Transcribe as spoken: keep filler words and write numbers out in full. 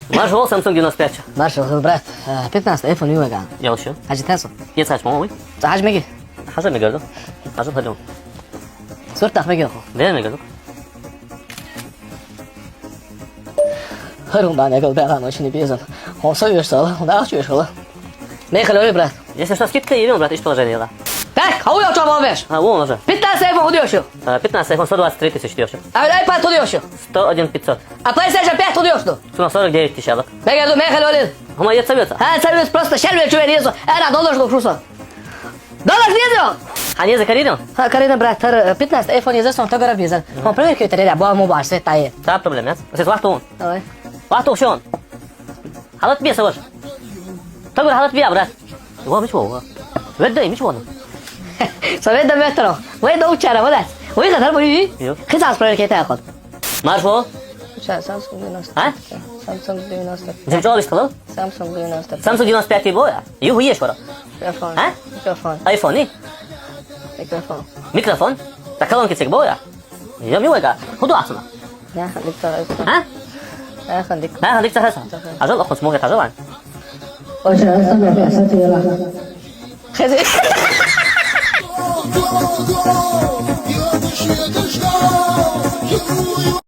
Марш вол, Samsung девяносто пять. Марш вол, брат. Э, пятнадцатый iPhone ювега. Я вообще. Хажи тасу. Я цач мой. Хажи меги. Хажи меги, да? Хажи, хажи. Суртах меги хо. Бер меги, да? Харун бане гол бера но чини безан. Он со юш сала, он да чуш сала. Мехаль, брат. Если что, скидка имел, брат, из положения, да. Так, а у чё волбеш? А, вон уже. Пятнадцатый iPhone удёшь. А, пятнадцатый iPhone сто двадцать три тысячи дёшь. А iPad удёшь. Сто один пятьсот. А PlayStation пять удёшь. Сумма сорок девять тысяч алык. Мега ду, мехаль, валил. Хама ет советса. А, совет просто шальве чуве резу. Эра доллар шло шуса. Доллар резу. А не за Карину? А, Карина, брат, тар, э, пятнадцатый iPhone из основного тагара биза. Он проверки это реда, бо му баш свет тае. Да, проблема нет. Здесь вахту. Давай. Вахту шон. Халат бия саваш. Тагар халат бия, брат. Ва, мич ва. Ведда, мич ва. Совет да метро. Вы да учара, вот. Вы да дар бури. Ё. Хиса справил кета ход. Марш вол. Сейчас, Samsung девяносто. А? Samsung девяносто. Зим чё лишь сказал? Samsung девяносто. Samsung девяносто пять бо я. Ю, ю, шора. Микрофон. А? Микрофон. iPhone, и? Микрофон. Микрофон? Так колонки цик бо я. Я ми вайга. Худу асма. Я хандик цараса. А? Я хандик. Я хандик цараса. Цараса. Ажал охот смог я ажал. Очень раз там я писать ела. Хези.